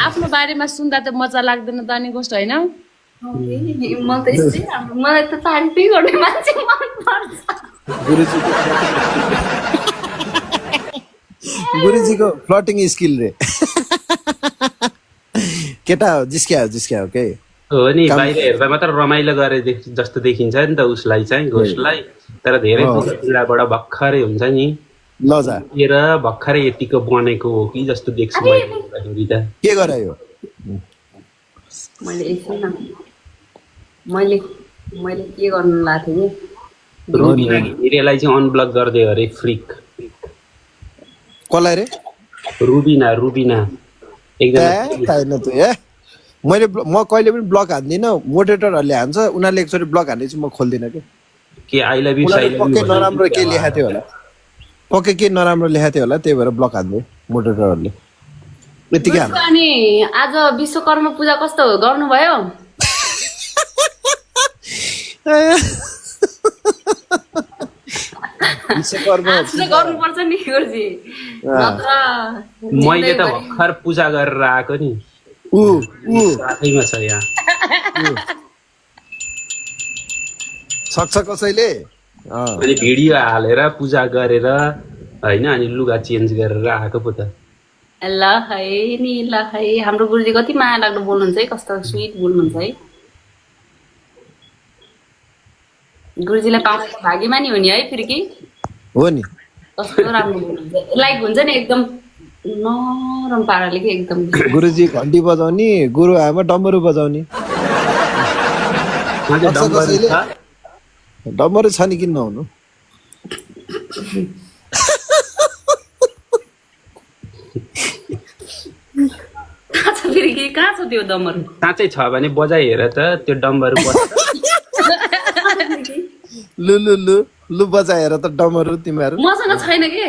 आफ्नो बारेमा सुन्दा त मजा लाग्दैन त अनि कस्तो होइन? मलाई त तारिफै गर्ने मान्छे मनपर्छ। गुरुजीको फ्लटिङ स्किल रे। केटा हो जिस्क्या हो के हो नि, बाहिर हेर्दा मात्र रमाइलो गरे जस्तो देखिन्छ नि त उसलाई चाहिँ, घोषलाई। तर धेरै पीडाबाट भर्खरै हुन्छ नि, लजा हेर भर्खरै यतिको बनेको हो कि जस्तो देख्छु मैले। त के गरायो? मैले के गर्नु लाग्थेँ कि रुबीलाई चाहिँ अनब्लक गरिदियो अरे फ्रिक। कसलाई रे? रुबिना एकदम म कहिले पनि ब्लक हान्दिनँ, मोडरेटरहरूले हान्छ, उनीहरूले एकचोटि ब्लक हान्ने चाहिँ म खोल्दिनँ के आई लभ यु पक्कै नराम्रो के लेखाएको थियो होला, पक्कै के नराम्रो लेखाएको थियो होला, त्यही भएर ब्लक हान्दै मोडरेटरहरूले यतिकै हान्छ। अनि आज विश्वकर्मा पूजा कस्तो गर्नुभयो? गर्नुपर्छ नि गुरुजी, मैले त भर्खर पूजा गरेर आएको नि, साथैमा छ यहाँ। सक्छ कसैले अनि भिडियो हालेर पूजा गरेर होइन, अनि लुगा चेन्ज गरेर आएको पो त। ल है नि, ल है। हाम्रो गुरुजी कति माया लाग्दो बोल्नुहुन्छ है, कस्तो स्विट बोल्नुहुन्छ है। गुरुजीलाई पाउने भाग्यमानी हो नि है फेरि कि हो नि, कस्तो राम्रो बोल्नुहुन्छ, लाइक हुन्छ नि एकदम नरम पाराले कि एकदम। गुरुजी घन्टी बजाउने, गुरु आमा डम्बरू बजाउने। डम्बरू छ नि किन नहुनु? कहाँ छ त्यो डम्बरू? साँच्चै छ भने बजाइ हेर त त्यो डम्बरू। लु लु लु लु बजाएर त डम्बरू तिमीहरू। मसँग छैन के?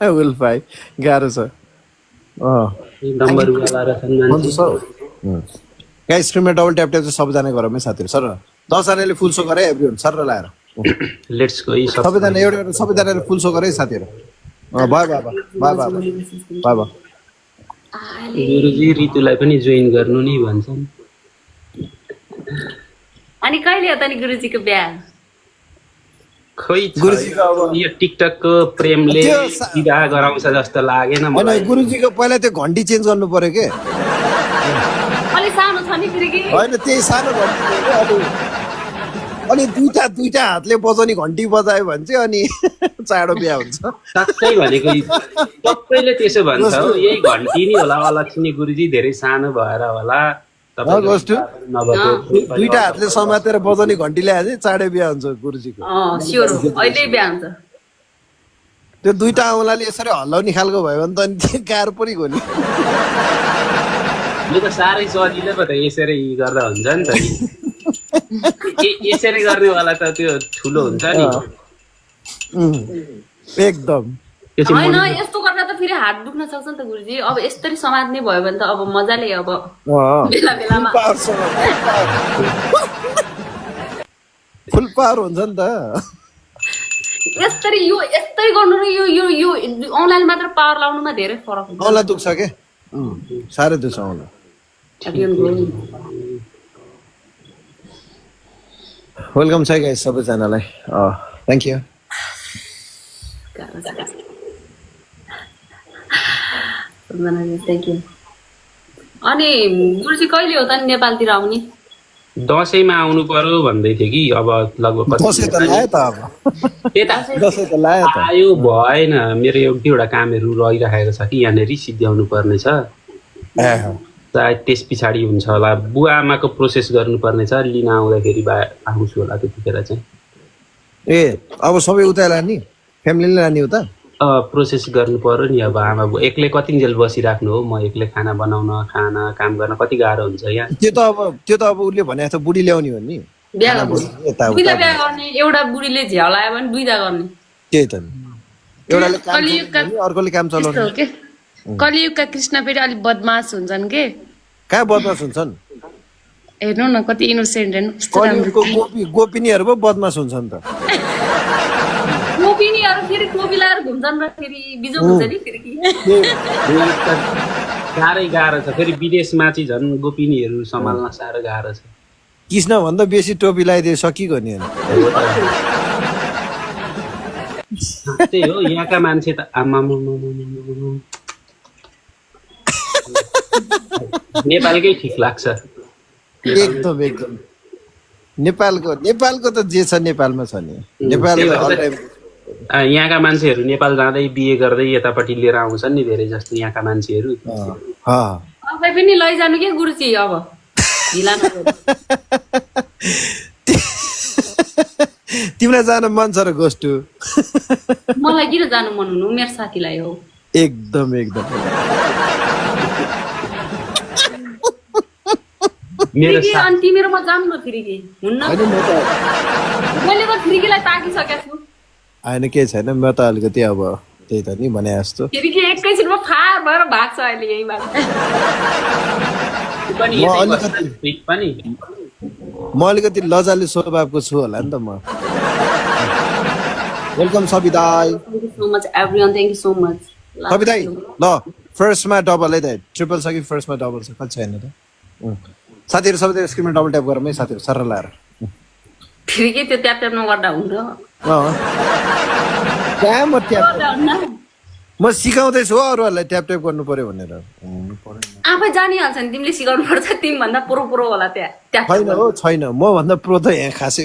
उल्फाई गाह्रो छ। गाइस स्ट्रिममा डबल ट्याप ट्याप चाहिँ सबैजना गरौँ है साथीहरू। सर 10जनाले फुल सो गरे एभ्रीवन सर लाएर लेट्स गो। सबैजना एउटा सबैजनाले फुल सो गरे साथीहरू। Bye bye bye bye bye bye bye. गुरुजी रितुलाई पनि जोइन गर्नु नि भन्छन्। अनि कहिले हो त नि गुरुजीको बिहा? खै यो टिकटकको प्रेमले विवाह गराउँछ जस्तो लागेन मलाई। गुरुजीको पहिला त्यो घन्टी चेन्ज गर्नु पर्यो के? अलि सानो छ नि फेरि कि? होइन त्यही सानो घन्टी अनि दुईटा हातले बजाउने घन्टी बजायो भने चाहिँ अनि चाँडो बिहा हुन्छ। साँच्चै भनेको सबैले त्यसो भन्छ हौ, यही घन्टी नै होला अलक्षिणी गुरुजी धेरै सानो भएर होला। दुईटा हातले समातेर बजाउने घन्टी ल्याए चाहिँ चाँडै बिहा हुन्छ गुरुजीको। अहिले बिहा हुन्छ। त्यो दुईटा औँलाले यसरी हल्लाउने खालको भयो भने त अनि त्यो गाह्रो पनि हो नि। यो त साह्रै सजिलो पो त, यसरी गर्दा हुन्छ नि त। यसरी गर्नेवाला त त्यो ठुलो हुन्छ नि एकदम। होइन यस्तो गर्दा त फेरि हात दुख्न सक्छ नि त गुरुजी। अब यसरी समात्ने भयो भने त अब मजाले अब बेला बेलामा फुल पावर हुन्छ नि त। यस्तै गर्नु र यो औँलाले मात्र पावर लाउनुमा धेरै फरक हुन्छ। औँला दुख्छ के? साह्रै दुख्छ औँला। वेलकम छ गाइस सबैजनालाई। Thank you. अनि गुरुजी कहिले हो त नेपालतिर आउने? दसैँमा आउनु पर्यो भन्दै थियो कि अब लगभग आयो भएन। मेरो एक दुईवटा कामहरू रहिराखेको छ कि यहाँनिर सिद्ध्याउनु पर्ने छ। सायद त्यस पछाडि हुन्छ होला। बुवा आमाको प्रोसेस गर्नुपर्ने छ, लिन आउँदाखेरि आउँछु होला त्यतिखेर चाहिँ। अब सबै उता लाने फ्यामिलीले लाने उता प्रोसेस गर्नु पर्यो नि। अब आमा बुवा एक्लै कतिन्जेल बसिराख्नु हो, म एक्लै खाना बनाउन खाना काम गर्न कति गाह्रो हुन्छ यहाँ। त्यो त अब उसले भनेको छ बुढी ल्याउने हो नि। एउटा बुढीले झ्यालायो भने दुईटा गर्ने। त्यही त एउटाले अर्कोले काम चलाउने। कलियुगका कृष्ण फेरि अलिक बदमास हुन्छन् के? कहाँ बदमास हुन्छन्? हेर्नु न कति इनोसेन्ट हेर्नु कस्तो राम्रो कलियुगको गोपिनीहरू पो बदमास हुन्छ नि त टोपीनीहरू फेरि टोपी लगाएर घुम्छन् र फेरि बिजो हुन्छ नि फेरि साह्रै गाह्रो छ फेरि विदेशमा चाहिँ झन् गोपिनीहरू सम्हाल्न साह्रो गाह्रो छ कृष्ण भन्दा बेसी टोपी लगाइदिए सकिगयो नि त्यही हो यहाँका मान्छे त आमा नेपालकै ठिक लाग्छ एकदम एकदम नेपालको त जे छ नेपालमा छ नि नेपाल यहाँका मान्छेहरू नेपाल जाँदै बिहे गर्दै यतापट्टि लिएर आउँछन् नि धेरै जस्तो यहाँका मान्छेहरू तपाईँ पनि लैजानु के गुरुजी अब ढिला नगर्नु। तिमीलाई जान मन छ र गोष्ठु मलाई किन जानु मन हुनु मेरो साथीलाई हो एकदम एकदम मेरो अनि तिमीहरूमा जानु न फेरि के हुन्न मैले त फिर्कीलाई ताकिसकेको छु होइन केही छैन म त अलिकति अब त्यही त नि भने जस्तो फिर्की एकैछिनमा फार भएर भाग्छ अहिले यहीँबाट म अलिकति लजालु स्वभावको छु होला नि त म वेलकम सबिदाई so much everyone thank you so much सबिदाई ल फर्स्टमा डबल है त ट्रिपल छ कि फर्स्टमा डबल छ कति छैन त साथीहरू सबैले स्क्रिनमा डबल ट्याप गरौँ है साथीहरू सर लाएर फेरि के त्यो ट्याप ट्याप नगर्दा हुन्छ कहाँ म ट्याप म सिकाउँदैछु हो अरूहरूलाई ट्याप ट्याप गर्नु पर्यो भनेर आफै जानिहाल्छ नि तिमीले सिकाउनु पर्छ तिमी भन्दा पुरो होला त्यहाँ छैन हो छैन म भन्दा प्रो त यहाँ खासै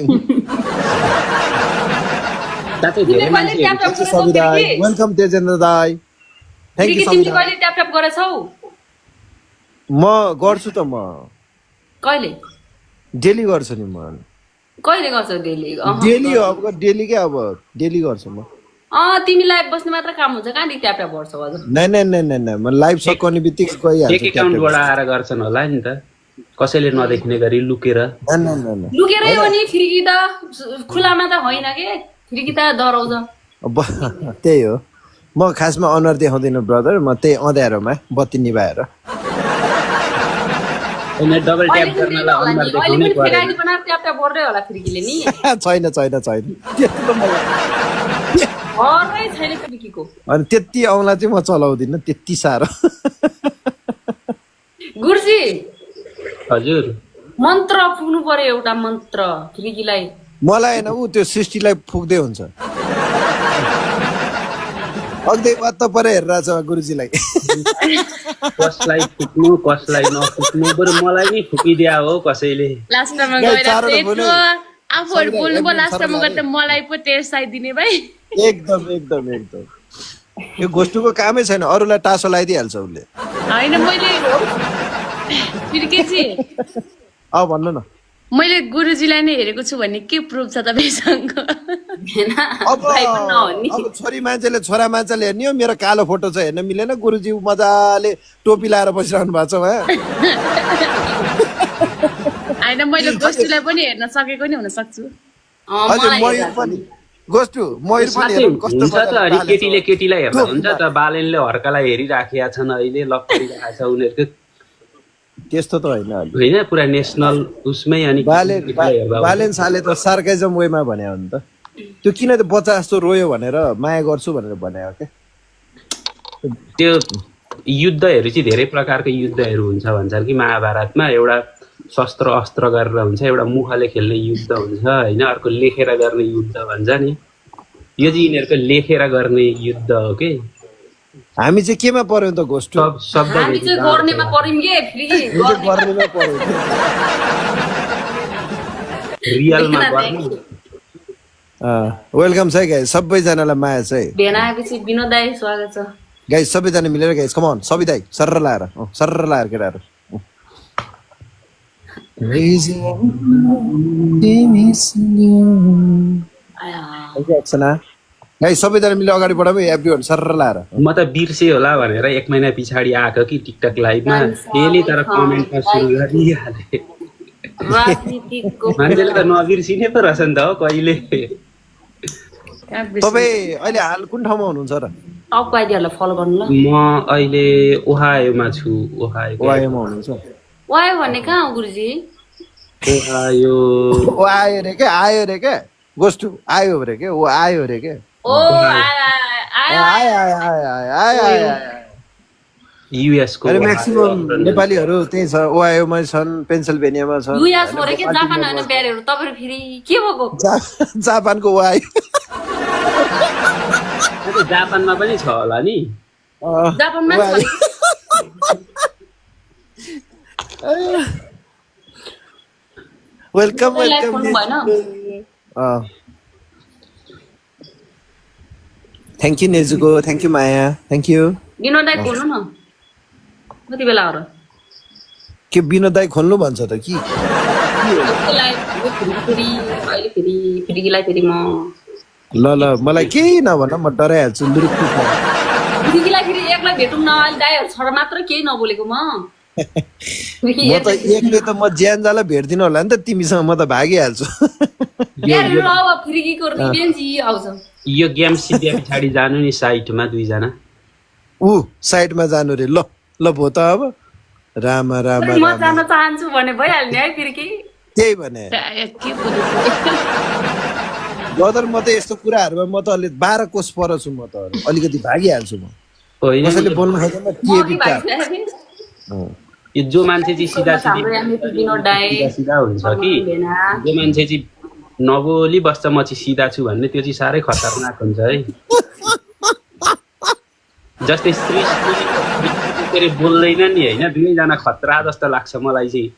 वेलकम तेजेन्द्र दाई थ्याङ्क यू तिमीले कहिले ट्याप ट्याप गरेछौ म गर्छु त म कहिले डेली गर्छु नि म कहिले गर्छौ डेली डेली हो अब डेली के अब डेली गर्छु म तिमी लाइभ बस्ने मात्र काम हुन्छ कहाँ ट्याप ट्याप गर्छौ अझ नै म लाइभ सकाउने बित्तिकै गइहाल्छु एक एकाउन्टबाट आएर गर्छन् होला नि त कसैले नदेख्ने गरी लुकेर लुकेरै हो नि फिर्की त खुलामा त होइन के फिर्की त डराउँछ त्यही हो म खासमा अनुहार देखाउँदिनँ ब्रदर म त्यही अँध्यारोमा बत्ती निभाएर डबल ट्याप गर्नलाई अनुहार देखाउनै पर्यो ट्याप ट्याप गर्दै होला फिर्कीले नि छैन छैन फिर्कीको अनि त्यति औँला चाहिँ म चलाउँदिनँ त्यति साह्रो गुरुजी हजुर मन्त्र पुग्नु पर्यो एउटा मन्त्र फिर्कीलाई मलाई होइन ऊ त्यो सृष्टिलाई फुक्दै हुन्छ अग्दै वात्त परे हेरिरहेछ गुरुजीलाई कसलाई फुक्नु कसलाई नफुक्नु बरु मलाई नि फुकिदिया हो कसैले लास्टमा गएर त्यत्रो आफूहरू बोल्नु पो लास्टमा गएर त मलाई पो तेर्साइदिने भाइ एकदम यो गोष्ठीको कामै छैन अरूलाई टासो लगाइदिइहाल्छ उसले होइन मैले फेरि के चाहिँ भन्नु न मैले गुरुजीलाई नै हेरेको छु भन्ने के प्रुफ छ तपाईँसँग अब छोरी मान्छेले छोरा मान्छेले हेर्ने हो मेरो कालो फोटो छ हेर्न मिलेन गुरुजी मजाले टोपी लाएर बसिरहनु भएको छ होइन मैले गोष्ठीलाई पनि हेर्न सकेको नि हुन सक्छु हजुर मयूर पनि गोष्ठु मयूर पनि कस्तो हुन्छ त अनि केटीले केटीलाई हेर्दा हुन्छ त बालेनले हर्कालाई हेरिराखेका छन् अहिले लक्करिरहेको छ उनीहरूको त्यस्तो त होइन होइन पुरा नेसनल उसमै अनि बालेन साले त सार्काइजम वेमा भने हो नि त त्यो किन त बच्चा जस्तो रोयो भनेर माया गर्छु भनेर भने हो क्या त्यो युद्धहरू चाहिँ धेरै प्रकारको युद्धहरू हुन्छ भन्छन् कि महाभारतमा एउटा शस्त्र अस्त्र गरेर हुन्छ एउटा मुखले खेल्ने युद्ध हुन्छ होइन अर्को लेखेर गर्ने युद्ध भन्छ नि यो चाहिँ यिनीहरूको लेखेर गर्ने युद्ध हो कि हामी चाहिँ केमा पर्यौं त गोष्ठ गर्नेमा पर्यौं के गर्नेमा पर्यौं रियलमा गर्ने वेलकम छ गाइस सबैजनालाई माया छ है भेना आएपछि विनोद दाइ स्वागत छ गाइस सबैजना मिलेर गाइस कम अन सबै दाइ सर्र लाएर केटाहरु गाइस सबैजना मिलेर अगाडि बढाऊ एभ्रीवन सर्र लाएर म त बिर्से होला भनेर 1 महिना पछाडी आएको कि टिकटक लाइभमा त्यसले तर कमेन्टमा सुरु गरिहाले मान्छेले त नबिर्सिने पो रहेछ नि त हो कहिले तपाईँ अहिले हाल कुन ठाउँमा हुनुहुन्छ र अबको आइडियालाई फलो गर्नु ल म अहिले ओहायोमा छु ओहायोमा हुनुहुन्छ ओहायो भन्ने कहाँ हो गुरुजी यो ऊ आयो रे क्या आयो रे क्या गोष्ठु आयो रे क्या ऊ आयो रे क्या ओ आयो आयो आयो आयो आयो आयो आयो युएस को अरे म्याक्सिमम नेपालीहरू त्यही छ ओहायोमा छन् पेन्सिल्भेनियामा छन् युएस हो रे के जापान होइन प्यारेहरू तपाईँहरू फेरि के भएको जापानको ओहायो जापानमा पनि छ होला नि जापानमा वेलकम वेलकम भएन thank you Nezuko thank you Maya thank you Vinod दाइ खोल्नु न कति बेला हो र के विनोद दाइ खोल्नु भन्छ त कि फेरि म ल ल मलाई केही नभन म डराइहाल्छु लुरुक्कु फिर्कीलाई फेरि एकलाई भेटौँ न अहिले दाइहरू छोरा मात्र केही नबोलेको म म त एकले त म ज्यान जाला भेट्दिनँ होला नि त तिमीसँग म त भागिहाल्छु फिर्कीको रिभेन्ज आउँछ यो गेम सिद्धिया पछाडि जानु नि साइटमा दुईजना ऊ साइडमा जानु रे ल ल भो त अब रामा रामा म जान चाहन्छु भने भइहाल्ने है फिर्की त्यही भने के बोलेको ब्रदर म त यस्तो कुराहरूमा म त अलि 12 कोष पर छु म त अलिकति भागिहाल्छु म होइन कसैले बोल्नु खोज्दैन के बिटा यो जो मान्छे चाहिँ सिधा विनोद दाइ सिधा हुन्छ कि जो मान्छे चाहिँ नबोली बस्छ म चाहिँ सिधा छु भन्ने त्यो चाहिँ साह्रै खतरनाक हुन्छ है जस्तै श्री के अरे बोल्दैन नि होइन दुवैजना खतरा जस्तो लाग्छ मलाई चाहिँ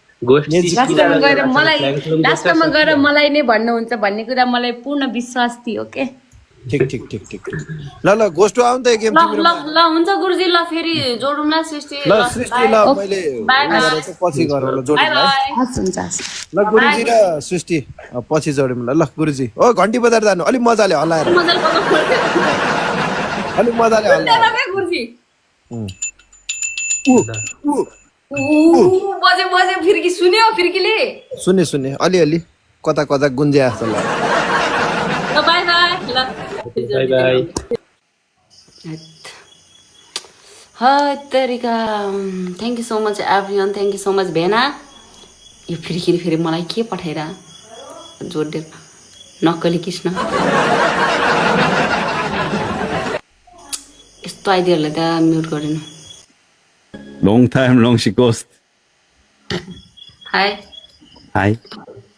लास्टमा गएर मलाई नै भन्नुहुन्छ भन्ने कुरा मलाई पूर्ण विश्वास थियो के ठिक ठिक ठिक ठिक ल ल गोष्ठु आउँ त गेम ल हुन्छ गुरुजी ल फेरि जोडौँला सृष्टि ल सृष्टि ल मैले पछि गरौँ ल जोडौँ ल हुन्छ ल गुरुजी र सृष्टि पछि जोडौँ ल ल गुरुजी ओ घन्टी बजार जानु अलिक मजाले हल्लाएर अलिक मजाले हल्लाएर गुरुजी ऊ बजे फिर्की सुन्यो फिर्कीले सुने सुने अलिअलि कता कता गुन्जे जस्तो लाग्यो ल बाई बाई ल बाई बाई तरिका thank you so much everyone thank you so much भेना यो फेरि मलाई के पठाएर जोडिदिएर नक्कली कृष्ण यस्तो आइदियाहरूलाई त म्युट गरिनु Long time, long she ghost. High Hi.